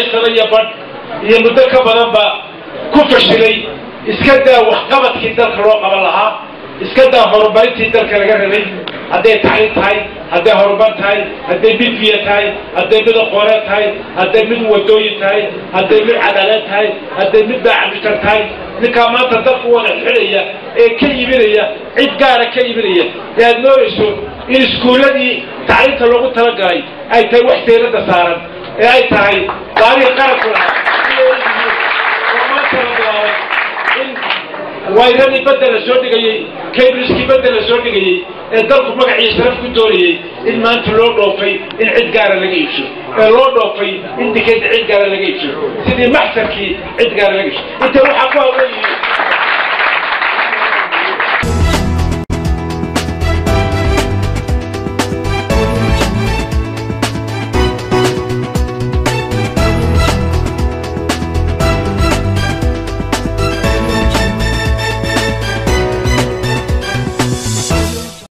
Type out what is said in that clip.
2 sano iyo badh iyo muddo ka badanba ku fashilay. Iska daa waxqabadkii dalka loo qaban lahaa, iska daa horumarintii dalka laga rabay, hadday tacliin tahay, hadday horumar tahay, hadday mid biyo tahay, hadday mid aqooneed tahay, hadday mid wadooyin tahay, hadday mid cadaaleed tahay, hadday mid baacabitar tahay. Ninkaa maanta dalku wada xidhaya ee ka iibinaya cid gaara ka iibinaya, ee aad moodayso in iskuulladii tacliinta loogu talagalay ay tahay wax dawladda saaran ee ay tahay baarihii qaranku lahaa, oo maanta la bilaabay in wayradii badda la soo dhigayey, kabriskii badda la soo dhigayey ee dalku magaciyo sharaf ku doonayey, in maanta loo dhoofay in cid gaara laga iibsho, ee loo dhoofay in dikada cid gaara laga iibsho, sidii maxsarkii cid gaara laga iibsho. Inta waxaa ku hawlan yihiin